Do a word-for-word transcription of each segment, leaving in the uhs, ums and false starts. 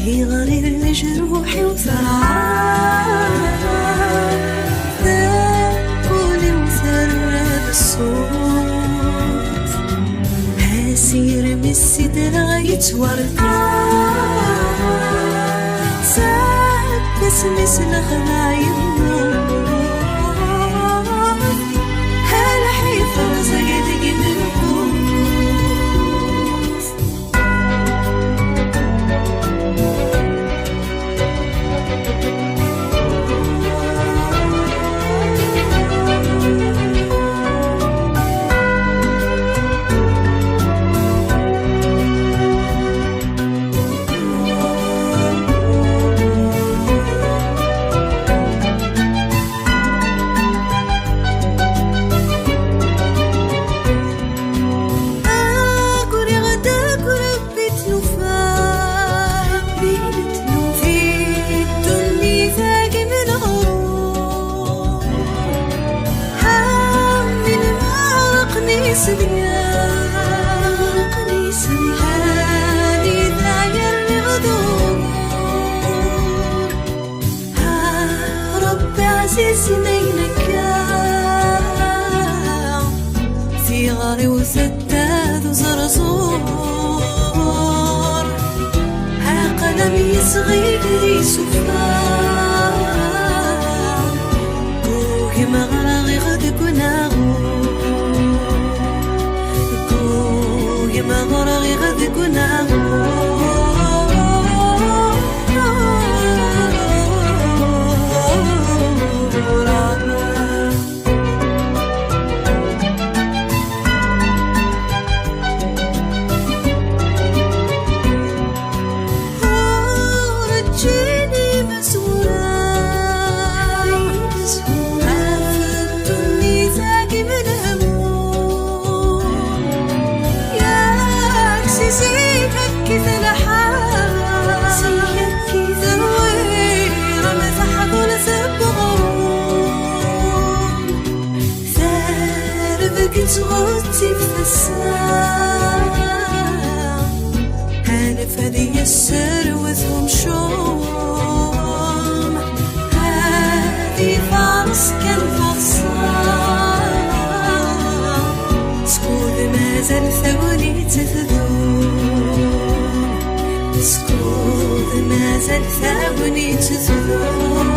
Iɣri lejruḥ-iw terɛa, taquli-w terra-d ṣṣut. Asirem i sidreɣ yettwarka, seg wasmi s lexla yemmut. Lḥif rẓag deg lqut. Aguriɣ-d akk Rebbi tlufa, di ddunit-agi n leɣrur. Amin ma aqni sdya, aqni sdya, anida yerniɣ d ugur. Ah, Rebbi ɛzizen ayen akka, tiɣri-w tedda d uẓerẓur. Aql-am yesɣi di sufar, gugem ɣreɣ-iɣ deg unaɣur. Gugem ɣreɣ-iɣ deg unaɣur. Ur ǧǧin imasura ɣef ddunit-agi menhum. Yak si zik akkit lḥal, terwir am teḥḍult n uɣrum. Tarbeǧ tɣettib tasa, anef ad yesserwet umcum, ad ifares kan taḍsa. Skud mazal tagnit tdum, skud mazal tagnit tdum.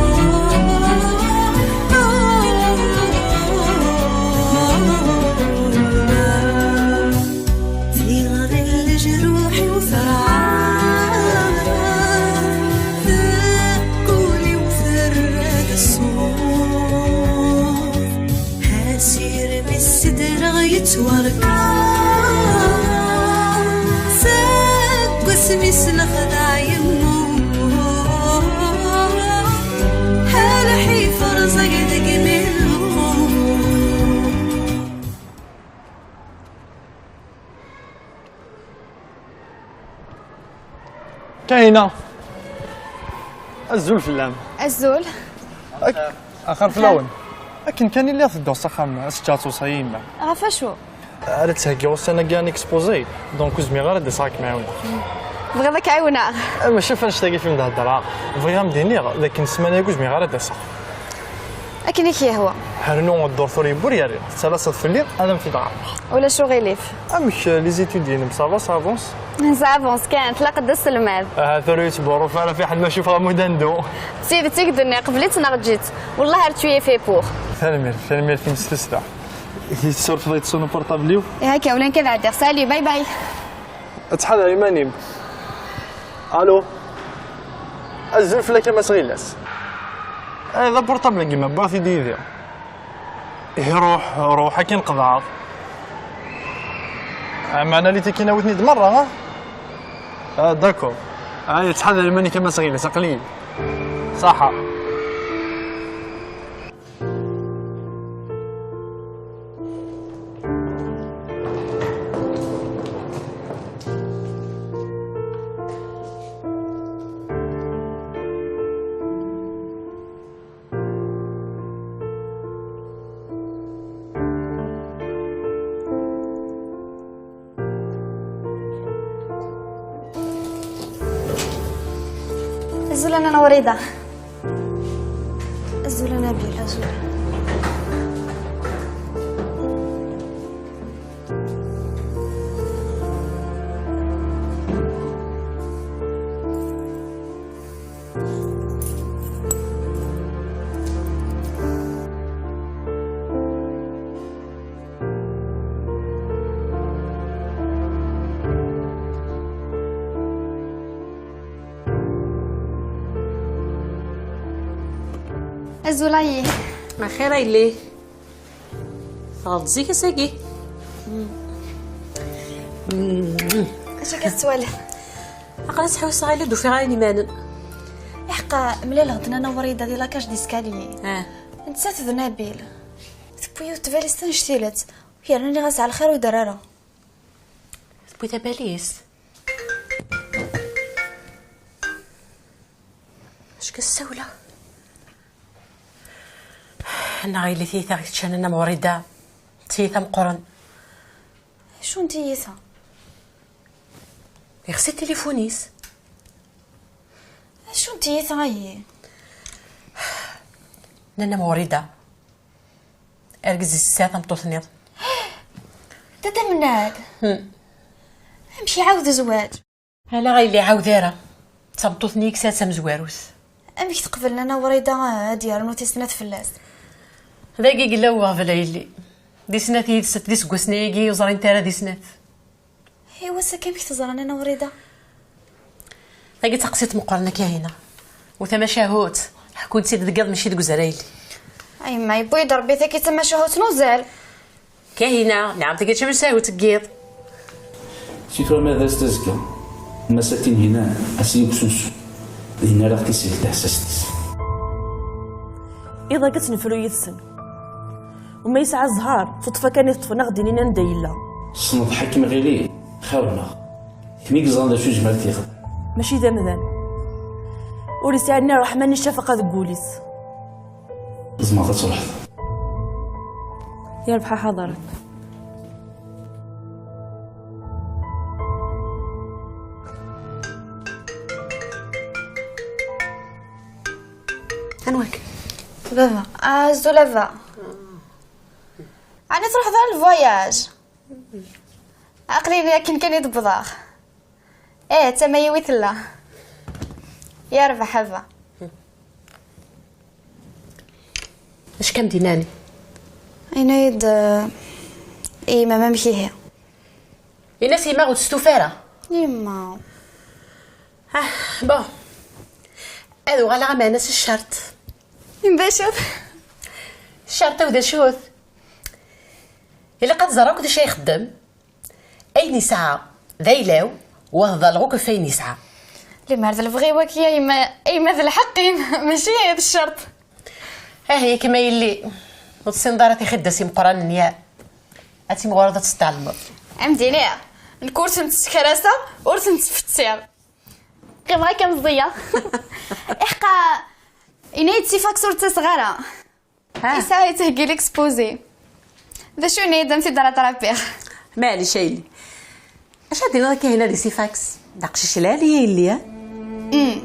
Tiɣri n lejruḥ-iw terɛa, taquli-w terra-d ṣṣut. Asirem i sidreɣ yettwarka, seg wasmi s lexdeɛ yemmut. Lḥif rẓag deg lqut. Kahina. Azul fell-am. Azul. Ak-, axir fell-awen. Akken kan i lliɣ tedduɣ s axxam, ad s-ǧǧeɣ ttewṣa i yemma. Ɣef acu? Ara d-theggiɣ ussan-agi n exposé, donc ur zmireɣ ara ad d-aseɣ ad kem-ɛiwneɣ. Tebɣiḍ ad k-ɛiwneɣ? Eh, mačči ɣef annect-agi i m-d-heddreɣ. Bɣiɣ ad m-d-iniɣ d akken ssmana-agi ur zmireɣ ara ad d-aseɣ. Akken i k-yehwa. Rnu dduṛt ur yewwir yerri, tettalaseḍ fell-i, ad am-t-id-ɛerḍeɣ. Ulac uɣilif. Amek, eh, les études-inem, ça va, ça avance? Ça avance kan, tlaqeḍ d aselmad. Aha, tura ur yettbuṛṛuf ara fiḥel ma cufeɣ amud andu. D tidet i k-d-nniɣ, qbel-itt neɣ eǧǧ-itt. Wellah ar tu y es fait pour. Tanemmirt, tanemmirt-im s tussda. Tessurfeḍ-iyi-d s unuporṭabl-iw? Ihi akka, ula nekk ad ɛeddiɣ. Salut, bye bye. Ttḥadar iman-im. Allô? Azul fell-ak a Mass Ɣilas. Eh, d aporṭabl n gma, wwiɣ-t-id yid-i. Ihi ruḥ, ruḥ, akken qeḍɛeɣ. Ah, meɛna li tikin awit-ten-id merra, ah? Ah, d'accord. Ay, ttḥadar iman-ik a Mass Ɣilas, aql-iyi. Ṣaḥa. Azul a Nna Wrida. Azul a Nabil, azul. Azul a yelli. Axir a yelli. Tɣelḍeḍ zik ass-agi. Acu akka tettwaliḍ? Aql-i ttḥewwiseɣ ayen ur d-ufiɣ ara imanen. Iḥqa, mlaleɣ-d Nna Wrida di la cage d'escalier. Ah. Nettat d Nabil. Tewwi yiwet tbalizt annect-ilat. Yerna nniɣ-as ɛelxir ur d-terri ara. Tewwi tabalizt? Acu akka ssawleɣ? Neɣ yelli tiyita i yeččan Nna Wrida, d tiyita meqqren. Acu n tiyita? Ixsi tilifun-is. Acu n tiyita ayi? Nna Wrida. Argaz-is tesɛa tameṭṭut-nniḍen. Tata Mennad. Hmm. Amek iɛawed zzwaǧ? Ala a yelli, iɛawed ara. D tameṭṭut-nni i yesɛa d tamezwarut. Amek teqbel Nna Wrida ad d-yernu tis snat fell-as? Dagi i yella uɣbel a yelli. Di snat yid-s, di seggasen-agi ur ẓrint ara di snat. Iwa s akka amek teẓra Nna Wrida? Tagi d taqsiṭ meqqren a Kahina. U tamacahut, ḥekkun-tt-id deg yiḍ mačči deg uzal a yelli. A yemma, yewwi-d Rebbi tagi d tamacahut n uzal. Kahina, nɛam tagi d tamacahut n yiḍ. Si tura ma d as tazga, Massa Tinhinan, a s-yegg s usu. Dinna ara ɣ-t-isel taḥsast-is. Iḍ akka ad tt-nefru yid-sen. U ma yesɛa zzher, teṭṭef akan i teṭṭfen, a ɣ-d-inin anda yella. Tessneḍ Ḥakem Ɣili, xir-nneɣ. Kemm i yeẓran d acu yezmer ad t-yexdem. Mačči d amdan. Ur yesɛi ni ṛṛeḥma ni ccafaqa deg wul-is. Tzemreḍ ad truḥeḍ. Yerbeḥ a Ḥaḍrat. Anwa-k? Baba. Azul a baba. Ɛni truḥeḍ ɣer lvoyage? Aql-i akken kan i d-wwḍeɣ. Eh, d tama-iw i tella. Yerbeḥ a baba. Acu kan d-inani? Yenna-yi-d, eh, i yemma-m amek ihi. Ini-as i yemma ur testufa ara. Yemma. Ah, bon. Ad uɣaleɣ ameɛna s ccerṭ. D acu-t? Ccerṭ-iw d acu-t? Ilaq ad ẓreɣ akk d acu ay ixeddem. Ayen yesɛa d ayla-w, u ad ḍalleɣ akk ɣef wayen yesɛa. Limer d lebɣi-w akk, a yemma, a yemma d lḥeqq-im, mačči d ccerṭ. Ah, yak ma yelli, ur tessineḍ ara tixiddas imeqqranen, ya. Ad timɣureḍ ad tettɛelmeḍ. Am d-iniɣ, nekk ur tent-ssekraseɣ, ur tent-ttfettiɣ. Qqimeɣ akka meẓẓiyeɣ. Iḥqa, yenna-yi-d si fax ur ttaseɣ ara. Ah. Yesɛa yettheggi l'exposé. D acu yenna-yi-d am t-id-rattrapiɣ. Maɛlic a yelli. Acu ad d-tiniḍ akka hina di si fax? D aqcic lɛali a yelli, ah? Mm.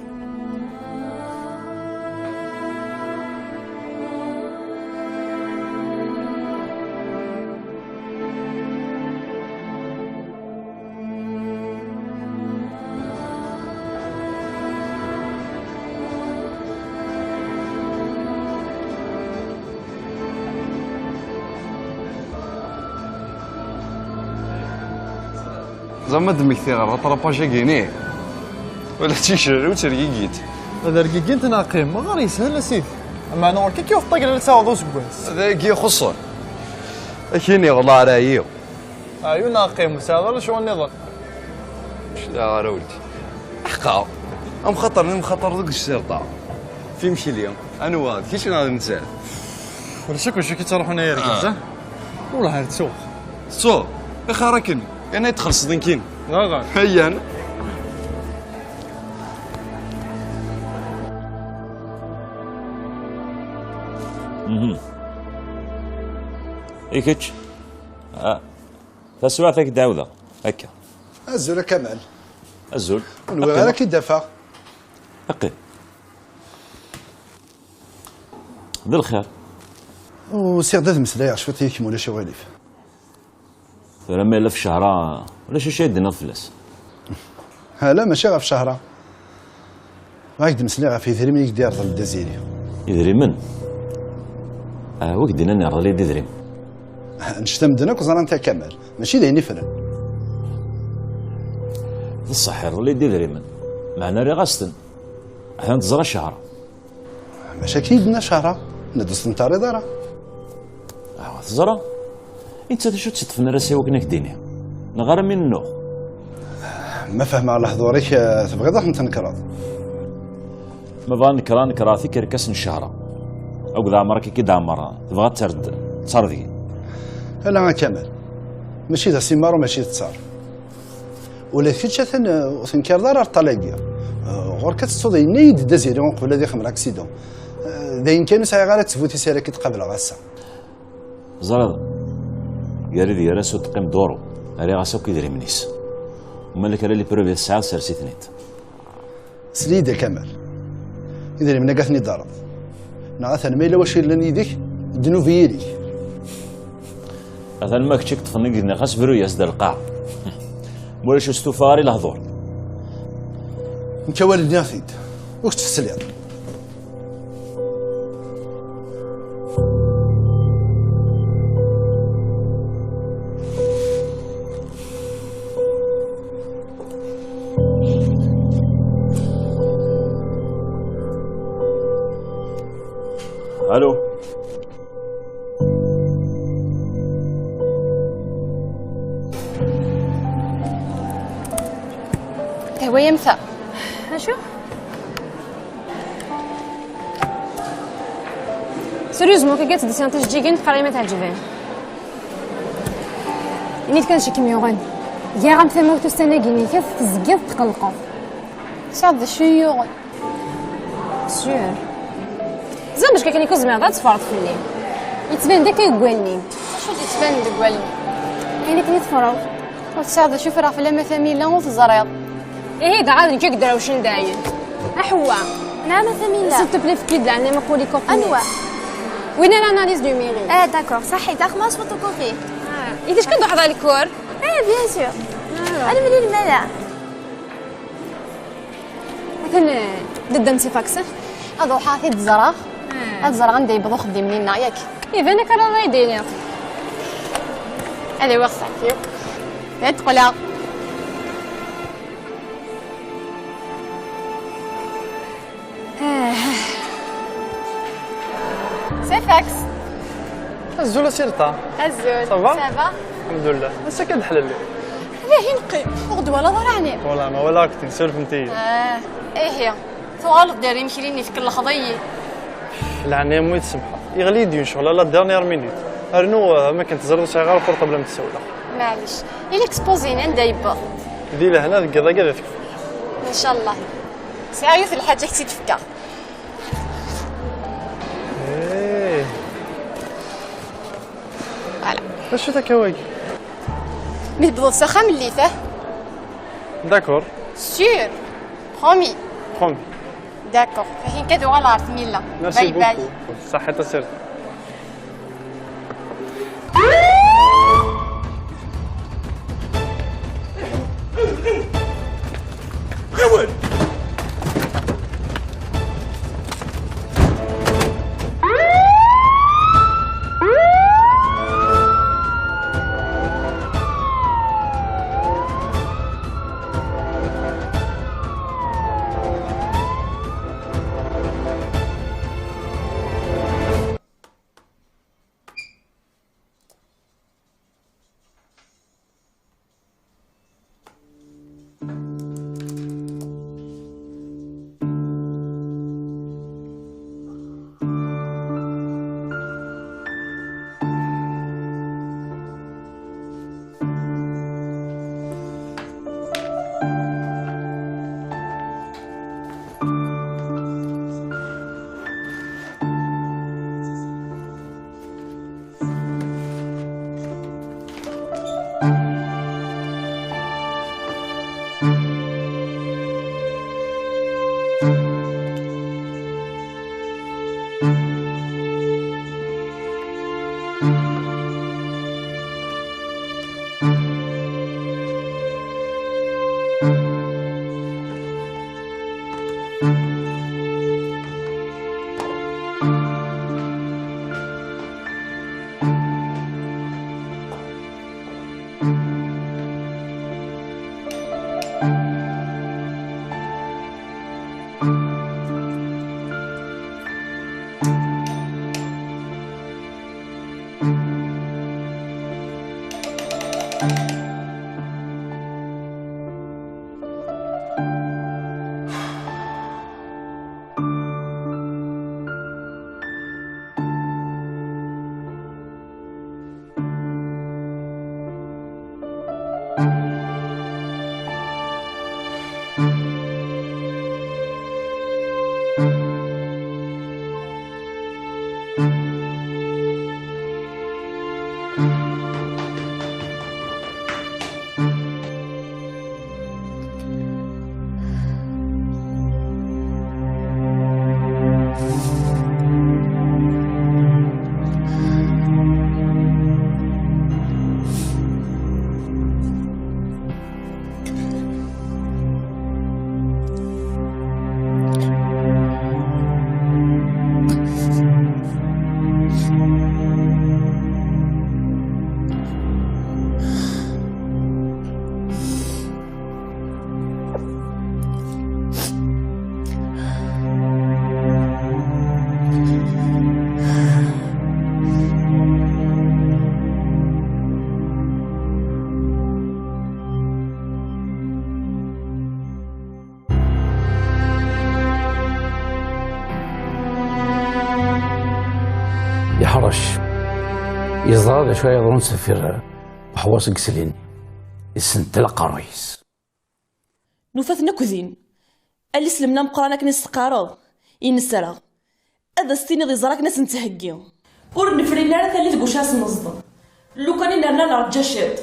Zama ad d-mmektiɣ ɣer rattrapage-agi-ni. Wala ticcer ur tergigit. Ad rgigint neɣ qqim, ɣer yeshel a sidi. Meɛna ɣur-k akka yiwet ṭagla la tsaɛuḍ useggas. Dagi ixuṣṣen. Akini ɣla ara yiw. Ɛyun neɣ qqim, ur tesɛiḍ ara lecɣal nniḍen. Ur cliɛeɣ ara weldi. Aḥeqqa, amxaṭer-nni mxaṭer deg ssirṭa. F imekli, anwa, d kečč neɣ d nettat? Ulac akk acu k-ittruḥun ay argaz, ah. Wellah ar ttuɣ. Tettuḍ? Ixir akken, yerna ad txellṣeḍ nekkini. Ɣaɣar. Hayyan. Mhm. I kečč? Ah. Taswiɛt ad k-d-ɛawdeɣ. Akka. Azul a Kamal. Azul. Ur nwiɣ ara ad k-id-afeɣ. Aqi. D lxir. Usiɣ-d ad meslayeɣ cwiṭ yid-k, ma ulac aɣilif. Tura ma yella f Cahra, ulac acu ay d-tenniḍ fell-as? Hala, mačči ɣef Cahra. Bɣiɣ ad d-meslayeɣ ɣef yedrimen i k-d-yerḍel Dda Ziri. Idrimen? Ah, wi k-d-yennan yerḍel-iyi-d idrimen? Annect-a medden akk ẓran-t a Kamal, mačči d ayen ifren. D ṣṣeḥ, yerḍel-iyi-d idrimen, meɛna rriɣ-as-ten. Atan teẓra Cahra. Maca akken i d-tenna Cahra, nna-d ur s-ten-terriḍ ara. Awa, teẓra. I nettat acu tt-iṭṭfen ar ass-a i wakken ad k-d-iniɣ? Neɣ ara mi nennuɣ? Ma fehmeɣ lehdur-ik, eh, tebɣiḍ ad ten-tnekreḍ. Ma bɣa nekreɣ, nekreɣ tikerkas n Cahra. Akked Ɛmer akka i k-id-ɛemmer, tebɣa ad terr-d ttaṛ deg-i. Ala a Kamal. Mačči d asimar u mačči d ttaṛ. Ula d kečč atan, eh, ur tenkireḍ ara ar ṭṭal-agi. Eh, ɣur-k ad tettuḍ, yenna-yi-d Dda Ziri uqbel ad ixemmel aksidu. Eh, d ayen kan ur sɛiɣ ara ttbut-is ara k-id-qableɣ ass-a. Ẓriḍ, gar-i d gar-as ur teqqim duru, rriɣ-as akk idrimen-is. Umalek ara les preuves i tesɛiḍ, sers-iten-id. Sel-iyi-d a Kamal. Idrimen-agi ad ten-id-terreḍ. Neɣ atan ma yella wacu yellan yid-k, ddnub i yiri-k. Atan ma kečč i yeṭṭfen igenni, xas bru-yas-d ar lqaɛa. Ma ulac ur stufaɣ ara i lehdur. Nekk awal nniɣ-t-id. Ur k-ttfesliɣ. Allô. Tehwa-yam ta? Acu? Sérieusement, akka ad d-sɛiḍ tijeǧǧigin, teqqar-iyi ma teɛǧeb-am. Ini-d kan acu i kem-yuɣen. Giɣ-am tamawt ussan-agi-nni, tezgiḍ tqellqeḍ. Tesɛiḍ d acu i yuɣen? Sûr. Ẓriɣ bac akken i ku-tzemreḍ ad teffreḍ fell-i. Yettban-d akka deg wallen-im. Acu d-yettbanen deg wallen-im? Ayen akken i teffreḍ. Ur tesɛiḍ d acu ffreɣ fell-am a Tamila, ur teẓriḍ. Ihi dɣa d nekk i yedrawcen dayen. Aḥewwa. Naɛam a Tamila. S'il te plaît, efk-iyi-d leɛnaya ma quli kort. Anwa? Win ara analyse du mérite. Ah, d'accord. Saḥit, axmas photocopie. Ah, i d-acu kan d-uḥḍa lkur? Eh, bien sûr. Ah. Ad nemlil mala. Atan, eh, d ddem si fax. Ad ruḥeɣ ad t-id-ẓreɣ. Ah. Ad ẓreɣ anda yewweḍ uxeddim-nni-nneɣ, yak? Iban akka ara d-iniɣ. Ad awiɣ ṣṣeḥfi-w. Ad d-qqleɣ. Ah. C'est fax. Azul a Sirta. Azul. Ça va? Ça va. Alḥemdulillah. Ass-a kan d-ḥlelli. Dahi neqqim. Ur ɣ-d-twalaḍ ara ɛni? Wala, ma walaɣ-k-id, surfent-iyi. Ah, ihi. Tuɣaleḍ-d ar imekli-nni, tkelxeḍ-iyi. Leɛnaya-m, ur yi-tsemḥeḍ. Yeɣli-d yiwen ccɣel à la dernière minute. Rnu, ah, am akken teẓriḍ ur sɛiɣ ara portable am tsawla. Maɛlic. Ili exposé-in anda yewweḍ. Di lehna deg yiḍ-agi ad t-kfuɣ. Ncallah. Sɛiɣ yiwet n lḥaǧa ad k-tt-id-fkeɣ. Eh. Voilà. Acu-t akka wagi? Mi tewwḍeḍ s axxam, lli-t, ah. D'accord. Sûr. Promis. Promis. D'accord. Ahin kan ad uɣaleɣ ɣer Tmila. Merci beaucoup. Bye bye. Saḥit a Sirta. Yeḥrec. Yeẓra d acu ay yeḍran sdeffir uḥewwaṣ deg islin. Yessentel aqerruy-is. Nufa-ten akk din. Alli s lemna meqqran akken i s-teqqareḍ, inesra. Ad as-tiniḍ iẓra akken ad s-nettheggi. Ur nefrin ara tallit deg ucu ara s-neẓḍem. Lukan i nerna nerǧa ciṭ.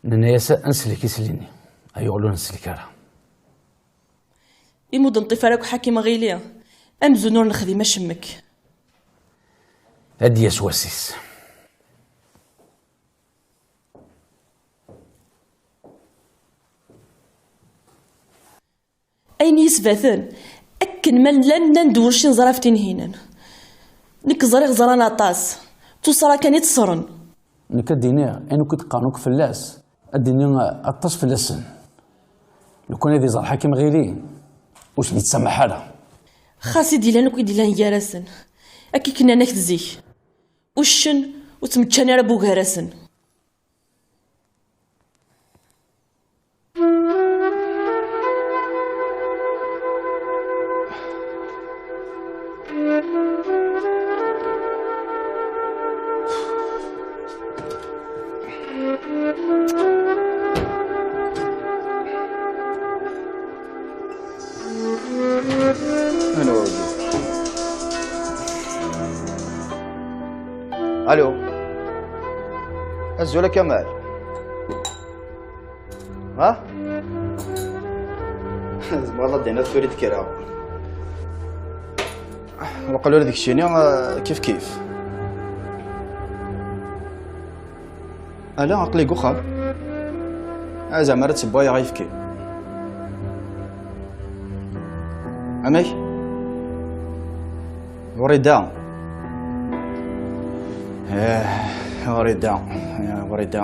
Nenna-yas ad nsellek isli-nni. Ayɣer ur nsellek ara? Imi ur d-neṭṭif ara akk Ḥakim Ɣili, amzun ur nexdim acemmek. Ad d-yas wass-is. Ayen i yi-sbaten, akken ma llan nnan-d werci neẓra ɣef Tinhinan. Nekk ẓriɣ ẓran aṭas, d tuṣṣra kan i ttṣren. Nekk ad d-iniɣ ayen akk i d-qqaren akk fell-as, ad d-iniɣ aṭas fell-asen. Lukan ad iẓer Ḥakim Ɣili, ur sen-yettamaḥ ara. Xas i d-illan akk i d-illan gar-asen, akka i k-nnan akk zik. Uccen ur ttmeččan ara bugar-asen. Alo. Azul a Kamal. Ha? Tzemreḍ ad d-tiniḍ tura i d-kkreɣ. Waqil ula d keččini, eh, kif kif. Ala, aql-i deg uxxam. Ah, zeɛma ara d-ssewwayeɣ ayefki. Amek? Wrida. Eh, Wrida. Eh, Wrida.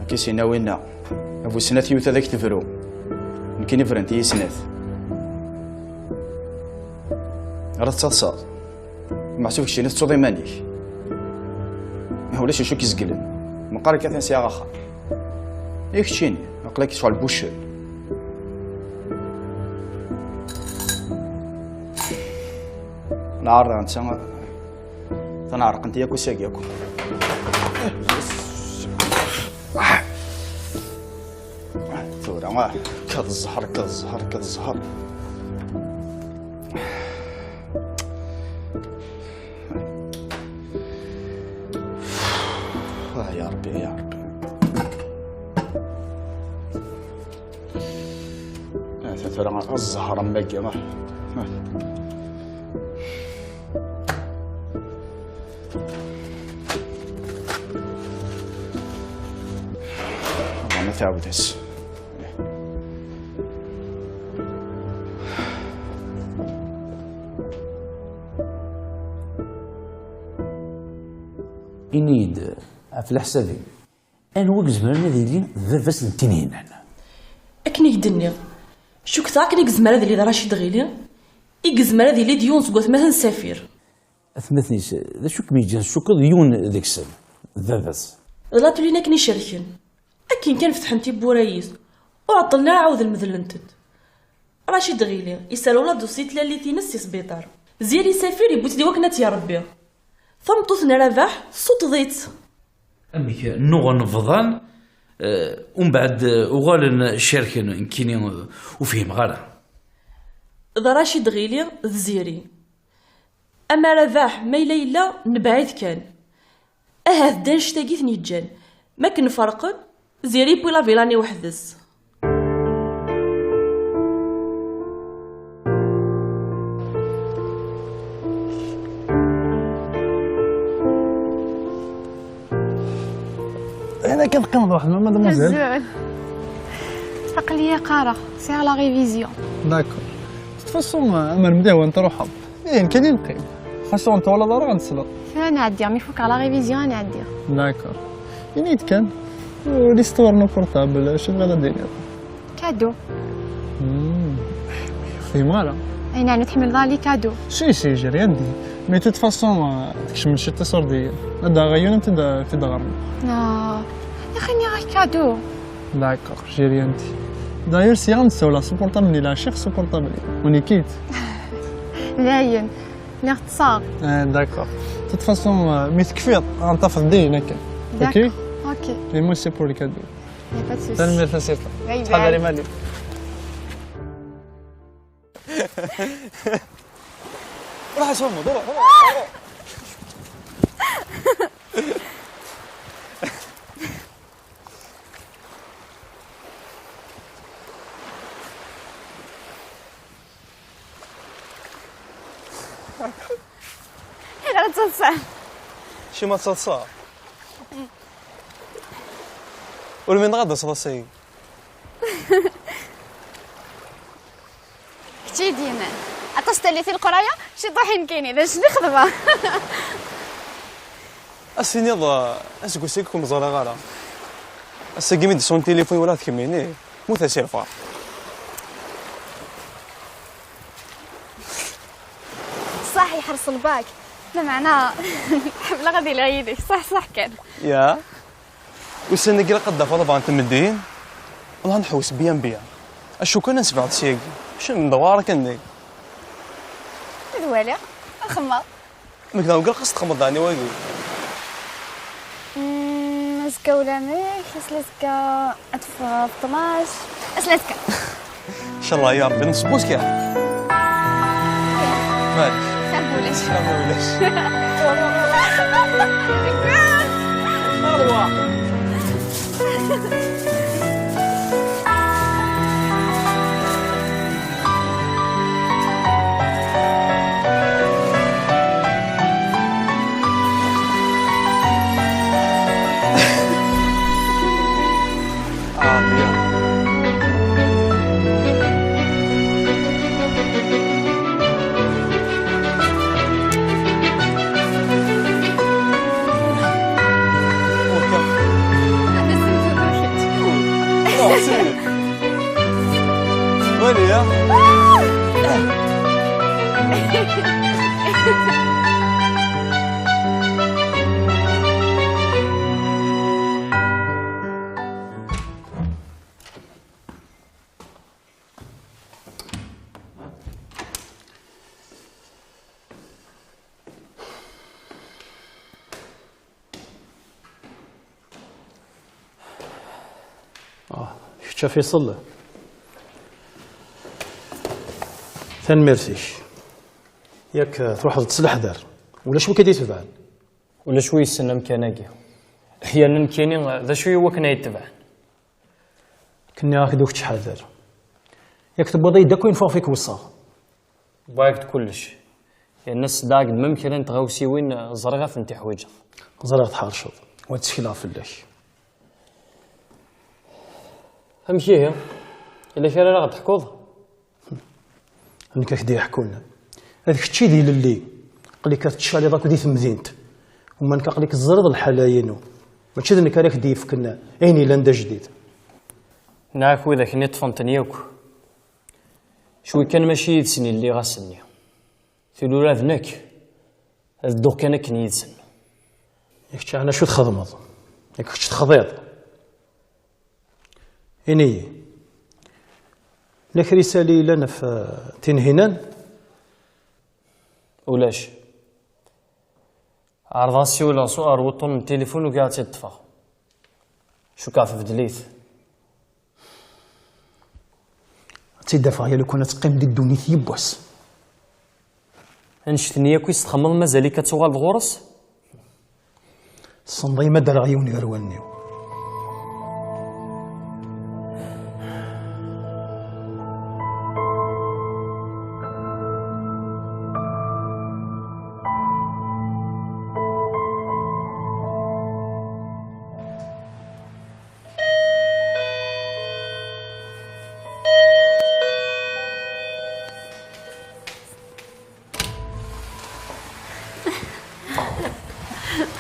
Akka i s-yenna winna. A bu snat yiwet ad ak-tebru. Nekkini brant-iyi snat. Ara tettaḍsaḍ. Meḥsub keččini tettuḍ iman-ik. Ulac acu k-izeglen. Meqqar akka kan sɛiɣ axxam. I keččini, aql-ak ccɣel buccen. Nɛerḍ netta, tanɛerqent yakk usagi yakk. Tura, ah, kkaḍ zzher, kkaḍ zzher, kkaḍ zzher. Ah, ya Ṛebbi, ya Ṛebbi. Ah, tura zzher am wagi, ah. Ah. Ṛebbi ma tɛawed-as. Ini-yi-d, ɣef leḥsab-im, anwa i izemren ad yili d baba-s n Tinhinan? Akken i k-d-nniɣ, cukkteɣ akken i yezmer ad yili d Racid Ɣili, i yezmer ad yili d yiwen seg watmaten n Safir. Atmaten-is, d acu i kem-yeǧǧan tcukkeḍ yiwen deg-sen d baba-s? D laṭulin akken i cerken. Akken kan fetḥen tiwwura-is, ur ɛeṭṭlen ara ɛawden medlen-tent. Racid Ɣili, yesserwel adusyi n tlalit-ines si sbiṭar. Ziri Safir yewwi-tt di wakken ad tt-irebbi. Tameṭṭut n Rabaḥ, tessuṭṭeḍ-itt. Amek, nnuɣen bḍan, eh, umbeɛd, eh, uɣalen cerken, nekkini, eh, ur fhimeɣ ara. D Racid Ɣili, d Ziri. Ama Rabaḥ, ma yella yella, nebɛid kan. Ahat d annect-agi i ten-yeǧǧan. Ma akken ferqen, Ziri yewwi la villa-nni weḥd-s. Akka teqqimeḍ weḥd-m, mademoiselle? Azul. Aql-iyi qqareɣ, sɛiɣ la révision. D'accord. De toute façon, amer mliḥ wa n truḥeḍ. Ihi, nekk ad neqqim. Xas ur n-twalaḍ ara, ad nesleḍ. Ad nɛeddi, mi fukeɣ la révision, ad nɛeddi. D'accord. Ini-d kan, l'histoire n uportable, acu tebɣiḍ ad d-tiniḍ? Cadeau. Hmm. Ur fhimeɣ ara. Ay, neɛni tḥemmleḍ les cadeaux? Si, si, j'ai rien dit. Mais de toute façon, euh, tkecmem ciṭ iṣurdiyen. Ad d-aɣeɣ yiwen, ad t-id-ɣermeɣ. Ah, yaxi nniɣ-ak cadeau. D'accord, j'ai rien dit. D'ailleurs, sɛiɣ ad nessawel s uportable-nni, lɛaci s uportable-iw. On est quitte. Dayen, lliɣ ṭṭseɣ. Eh, d'accord. De toute façon, euh, mi tekfiḍ, ad n-tafeḍ din akka. Ok? D'accord, ok. Et moi, c'est pour le cadeau. Y a pas de souci. Tanemmirt a Sita. Bye bye. Ttḥadar iman-im. Ruḥ a Sumud, ruḥ, ruḥ, ruḥ. Ayɣer ad teḍṣa? Acimi ad teḍṣa? Ur umineɣ ad d-taseḍ ass-agi. Kečč i d-yennan. Aṭas tallit i leqraya, ciṭuḥ i nekkini, d acu i xedmeɣ? Ad s-tiniḍ, uh, aseggas-agi ur kem-ẓriɣ ara. Ass-agi mi d-ṣun tilifun walaɣ-d kemmini, mmuteɣ si lfeṛḥ. Ṣṣaḥ yeḥreṣ lbak. Lameɛna ḥemmleɣ ad iliɣ yid-k. Ṣaḥ, ṣaḥ kan. Ya. Ussan-agi ilaq ad d-tafeḍ bɣan tmeddiyin. Wellah ad nḥewwes bien bien. Acu kan ad nsebɛed syagi. Acu n ddewar akken-nni? Ad waliɣ. Ad xemmeɣ. Nekk daɣen ilaq ad s-txemmeḍ daɣen i wagi. Mm, azekka ulamek, aslazekka ad teffeɣ ɣef tnac. Aslazekka. Incallah ya Rebbi, nṣebbu-s kan. Maɛlic. Xir ma ulac. Xir ma ulac. Arwa. Wali, ha? Ah, kečč a Fiṣel. Tanemmirt-ik. Yak, eh, truḥeḍ-d s leḥder. Ulac wi k-id-itebɛen. Ulac wi yessen amkan-agi. Yerna nekkini, d acu i wakken ay tebɛen? Kenni-ak-d ur k-ttḥadar. Yak tewwiḍ-iyi-d akk ayen ɣef i k-weṣṣaɣ. Wwiɣ-ak-d kullec. Yerna sseddaɣ-ak-d mem kra n tɣawsiwin, ẓriɣ ad tent-teḥwiǧeḍ. Ẓriɣ tḥerceḍ, wa ttekleɣ fell-ak. Amek ihi? Yella kra ara ɣ-d-teḥkuḍ? Nekk ad k-d-yeḥkun. D kečč i d ilelli. Aql-ik ad tettcaliḍ akk di temdint. Uma nekk aql-ik teẓriḍ lḥala-inu. Mačči d nekk ara k-d-yefken ayen yellan d ajdid. Nniɣ-ak widak-nni ṭṭfen-ten yakk. Cwi kan mačči yid-sen i lliɣ ass-nni. Tili ula d nekk, ad dduɣ kan akken yid-sen. Yak kečč ɛni acu txedmeḍ? Yak kečč texḍiḍ? Ini-yi. Yella kra isali yellan ɣef, eh, Tinhinan? Ulac. Ɛerḍeɣ ad siwleɣ s, ar wuṭṭun n tilifun, ugiɣ ad tt-id-ṭṭfeɣ. Cukkeɣ tbeddel-it. Ad tt-id-afeɣ ya lukan ad teqqim di ddunit yiwwas. Annect-nni akk i s-txemmeḍ mazal-ik ad tuɣaleḍ ɣur-s? Tessneḍ-iyi ma ddreɣ yiwen gar wallen-iw.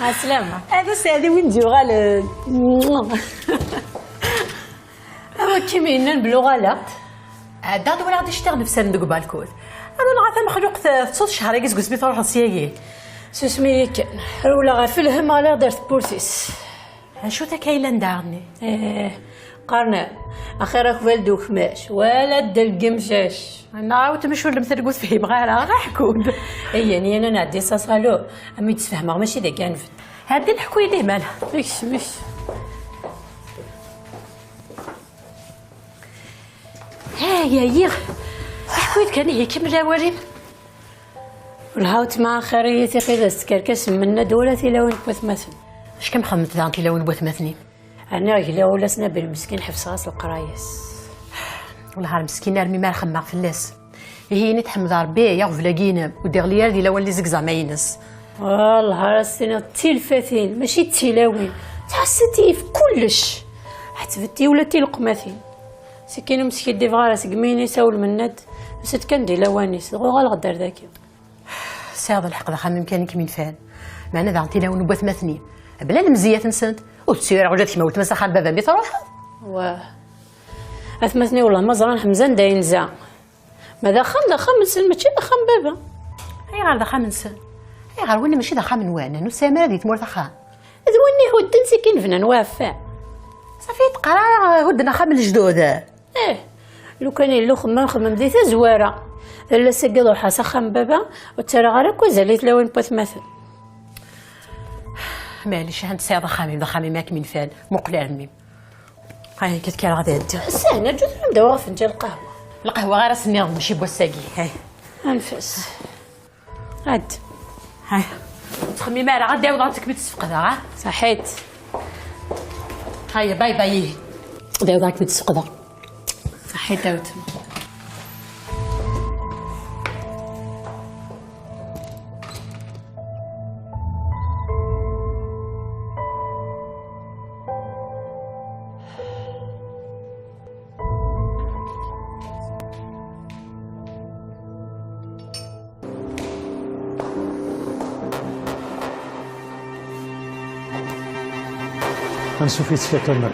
Ɛeslama. Ad aseɛdi win d-yuɣalen. Awa, Kim yennan belli uɣaleɣ-d. Ɛeddaɣ-d walaɣ-d ictiɣ nefsaren deg ubalkul. Rewleɣ ɣer tamexluqt, tettuḍ ccehṛ-agi seg wasmi truḥeḍ syagi. Susmi-yi kan. Rewleɣ ɣef lhem, ɣliɣ-d ar tewwurt-is. Acu-t akka yellan daɣen-nni? Eh, qqaren axir akbal d ukmac, wala ddel n yemcac. Neɣ awtem acu lem talgut fhimeɣ ara, ɣa ḥku-d. Iyan, iyan ad nɛeddi s aṣalu, am i d-sfehmeɣ mačči d akka nbedd. Ɛeddi lḥku-yi-d imala. Ikcem, ikcem. Ay, ɛyiɣ. Ḥku-yi-d kan ihi, kemmel awal-im. Welha weltma axir-iyi tiqi d as-tkerkas Mennad wala tilawin n watmaten. Acu kem xedment daɣen tilawin n watmaten-im? Rniɣ gliɣ ula s Nabil meskin, ḥebseɣ-as leqraya-s. Welha ar meskin armi ma ara xemmeɣ fell-as. Ihi ini tḥemd Rebbi ay aɣbel-agi-inem, ur d-iɣli ara di lawan n lizegzama-ines. Welha ara s-tiniḍ d tilfatin, mačči d tilawin. Ttḥassit-iyi f kullec. Ḥettbet-iyi ula d tileqmatin. Sikkin ur m-skiddibeɣ ara segmi ini-as awel Mennad, tusa-d kan di lawan-is, dɣa uɣaleɣ-d ar daki. Tesɛiḍ lḥeqq d axxam-im kan i kem-inefɛen. Meɛna daɣen tilawin n watmaten-im, bla lemziyat-nsent, ur tettu ara ula d kemm a weltma s axxam n baba-m i truḥeḍ. Wah. Atmaten-iw wellah ma ẓran Ḥemza anda yenza. Ma d axxam, d axxam-nsen, mačči d axxam n baba. Ayɣer d axxam-nsen? Ayɣer winna mačči d axxam-nwen? Ur tesɛim ara di tmurt axxam? D winna ihudden sikkin bnan waɛfan. Safi teqqar ara hudden axxam n lejdud. Eh, lukan yella uxemmem, xemmem di tazwara. Lalla-agi ruḥeɣ s axxam n baba, ur ttarraɣ ara akk azal i tlawin n watmaten. Maɛlic, ahat tesɛiḍ axxam-im, d axxam-im akken inefɛen. Muqel ar mmi-m. Ay, kat kkreɣ ad ɛeddiɣ. Sahna, ǧǧut ad d-awiɣ afenǧal n lqahwa. Lqahwa ara s-nniɣ, mačči n wass-agi. Hey. Anef-as. Ad. Hay. Ur ttxemmim ara, ad d-awiḍ ad kem-id-sfeqdeɣ, ha? Saḥit. Haya, bay bay, ihi. Ad d-awiḍ ad kem-id-sfeqdeɣ. Saḥit a weltma. Ansuf yis-k a Kamal.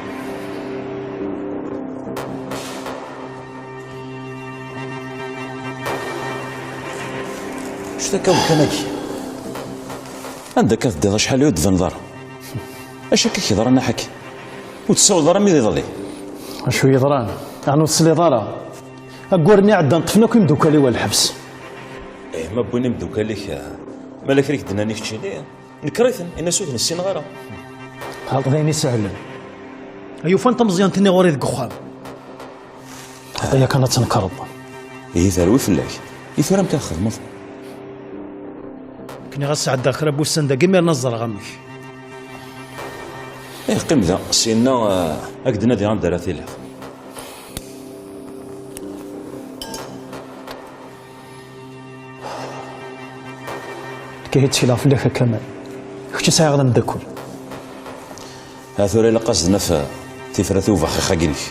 Acu akka wekkan-agi? Anda akka teddiḍ acḥal ur d-tbaneḍ ara? Acu akka k-yeḍran a ḥakem? Ur tessawleḍ ara mi d iḍelli? Acu yeḍran? Ɛni ur tesliḍ ara? Ayyur-nni iɛeddan ṭṭfen akk imeddukal-iw ɣer lḥebs. Eh, ma wwin imeddukal-ik, eh, ma la kra i k-d-nnan i keččini, nekker-iten, ini-as ur ten-ssineɣ ara. Ɣelṭ d ayen isehlen. Ay ufan tameẓyant-nni ɣur-i deg uxxam. Xeṭṭa yakan ad tnekreḍ. Ihi terwi fell-ak. I tura amek ara txedmeḍ? Nekni ɣas sɛeddaɣ kra n wussan dagi, imiren ad ẓreɣ amek. Eh, qqim da, syenna, eh, ad k-d-nadiɣ anda ara tiliḍ. Nekk ihi ttekleɣ fell-ak a Kamal. Kečč i sɛiɣ d ameddakel. Ha tura ilaq ad s-d-naf, eh, tifrat i ubaxix-agi-inek.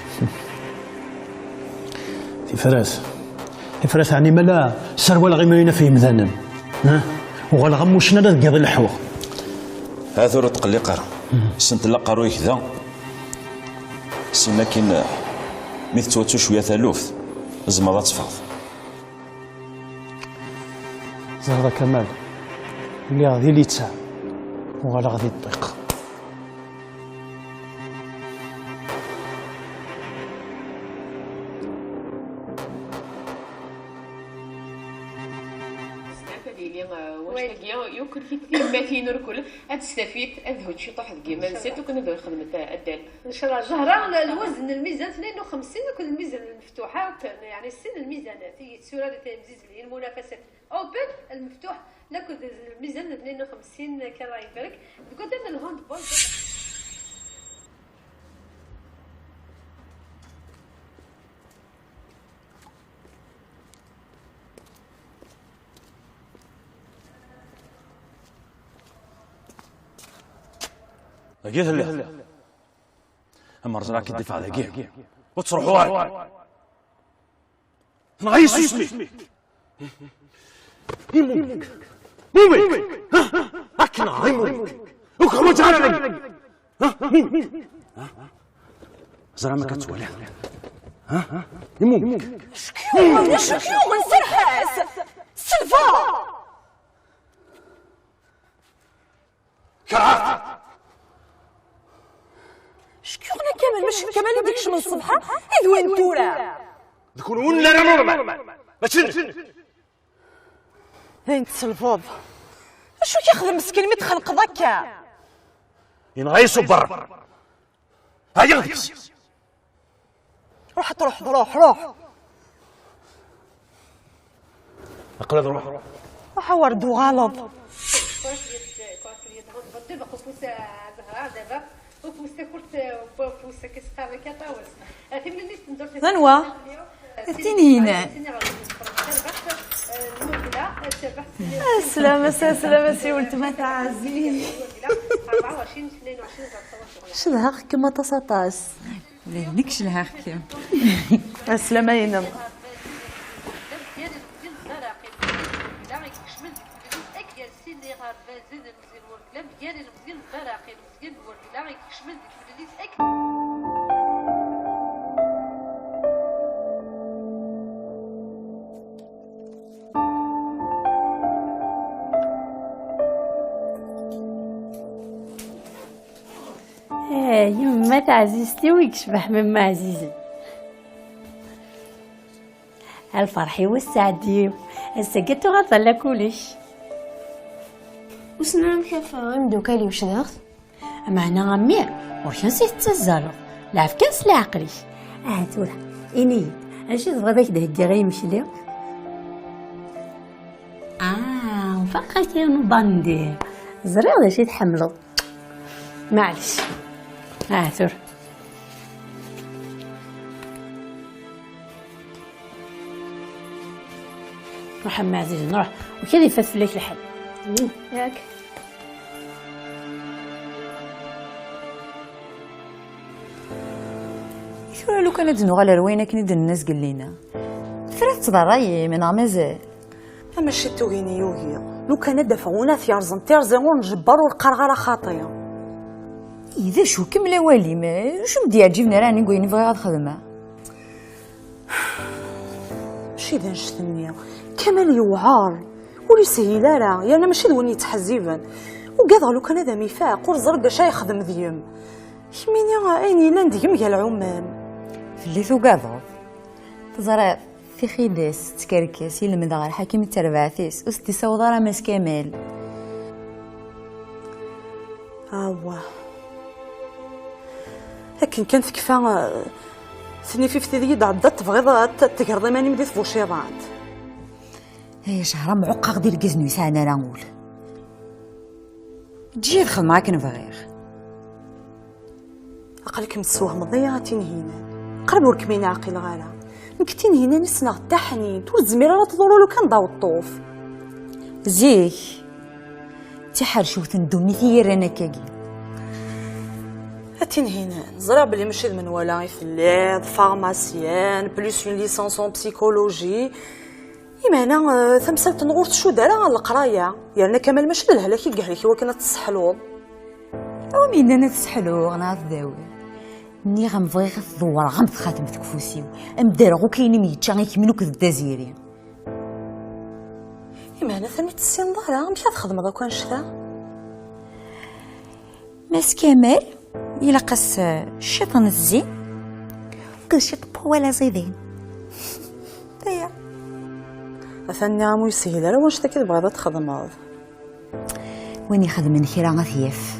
Tifrat? Tifrat ɛni mala sserwaleɣ imru-inu ɣef yemdanen? Ha? Uɣaleɣ am ucnal ad deg yiḍ i leḥḥuɣ. Ha tura ur tqelliq ara. Ssentel aqerruy-ik da. Sin akin, eh, mi tettwattu cwiya taluft, tzemreḍ ad teffɣeḍ. Ẓriɣ a Kamal, lliɣ di littseɛ, uɣaleɣ di ṭṭiq. Snat ad yili, uh, wannect-agi, yukel-it tiyemmatin ur kul, ad testafit, ad d-hut ciṭuḥ deg yiman-nsent, ukan ad ur xedment, uh, addal. Ncallah, Zahra, lwazn n lmizan tnayen u xemsin akked lmizan n lmeftuḥa, ukan, yeɛni sin n lmizanat i yetturar timzizlin, munafasat. Open المفتوح لكذا الميزان اثنين وخمسين كرة يبرك. تقول أنا الهاند بول. Dagi telliḍ. Amer ẓriɣ k-id-ifeɣ dagi. Ur ttruḥu ara. Tenɣa-yi tsusmi. Imumek. Imumek. Akken neɣ imumek. Ur k-ḥwaǧeɣ ara dagi. Ha? Min? Ha? Ẓer amek ad twaliḍ. Ha? Imu. Acku yuɣen, acku yuɣen, serreḥ-as. Selva! Kerheɣ-t. Acku yuɣen a Kamal, mačči d Kamal i d-ikecmen ṣṣbeḥ-a, i d win tura. D kunwi ur nelli ara normal. Mačči d nekk. Dayen tselbeḍ. Acu i k-ixdem meskin mi txenqeḍ akka? Yenɣa-yi ṣubber. Ɛyiɣ deg-s. Ruḥ, truḥeḍ, ruḥ, ruḥ. Aql-i ad ruḥeɣ. Ruḥ a wer d-tuɣaleḍ. Anwa? Tinhinan. Aslama, aslama si weltma taɛzizt. Cedhaɣ-kem aṭas, aṭas. Nekk cedhaɣ-kem. Aslama-inem. Eh, yemma taɛzizt-iw i yecbeḥ memmi ɛzizen. A lferḥ-iw a sseɛd-iw, ass-agi ad tuɣaleḍ ala kullec. Wissen amek ad ffɣeɣ imeddukal-iw cedhaɣ-t? Meɛna a mmi, ɣur-k ansi tettazzaleḍ? Lɛeb kan s leɛqel-ik. Aha tura, ini-yi-d, acu tebɣiḍ ad k-d-heggiɣ i yimekli? Ah, ufiɣ-ak yiwen ubandi. Ẓriɣ d acu i tḥemmleḍ. Maɛlic. Ah, tura. Ruḥ a mmi ɛzizen, ruḥ. Ur k-ad ifat fell-ak lḥal. Yak. I tura lukan ad d-nuɣal ar wayen akken i d-nenna zgellin-a? Tura tettḍerrayem neɣ mazal? Tamacint tugin i yugi. Lukan ad d-afeɣ win ad t-yerẓen tirẓi ur nǧebber ur qqareɣ ara xaṭi. I d acu, kemmel awal-im. Acu m-d-yeɛǧiben ara ɛni deg wayen i bɣiɣ ad xedmeɣ? Mačči d annect-nni. Kamal yewɛer. Ur yeshil ara. Yerna mačči d win yettḥezziben. Ugadeɣ lukan ad am-ifaq. Ur ẓriɣ d acu ara yexdem deg-m. Kemmini ayen yellan deg-m gar lɛumam. Fell-i tugadeḍ? Teẓriḍ, tixidas, tkerkas, i lemdeɣ ɣer lḥakim d terbaɛt-is, ur s-d-isaweḍ ara Mass Kamal. Awah. Akken kan tekfa, eh, tnifift ideg i d-tɛeddaḍ, tebɣiḍ ad t-, tegreḍ iman-im di tbuciḍant. Ay, a Cahra, mɛuqqaɣ-d irgazen ur yesɛan ara ul. Eǧǧ-iyi ad xedmeɣ akken bɣiɣ. Aql-ikem tessewhmeḍ-iyi a Tinhinan. Qrib ur kem-in-ɛqileɣ ara. Nekk Tinhinan i ssneɣ d taḥnint, ur tezmir ara tḍuru lukan d aweṭṭuf. Zik, d tiḥercewt n ddunit i yi-rran akkagi. A Tinhinan, ẓriɣ belli mačči d menwala i telliḍ, pharmacienne, plus une licence en psychologie. Imeɛna, eh, tamsalt-nneɣ ur tcudd ara ɣer leqraya. Yerna Kamal mačči d lehlak i yehlek i wakken ad tesseḥluḍ. A win yennan ad sseḥluɣ neɣ ad dawiɣ? Nniɣ-am bɣiɣ ad t-dewwreɣ am txatemt deg ufus-iw, am d-rreɣ akk ayen i m-yečča i kemmini akked Dda Ziri. Imeɛna, atan ur tessineḍ ara amek ad txedmeḍ akk annect-a? Mass Kamal, ilaq-as, eh, ciṭ n zzin akked ciṭ n wawal aẓidan. Aya. Atan nniɣ-am ur yeshil ara wanect-agi tebɣiḍ ad txedmeḍ. Win ixedmen kra ad t-yaf.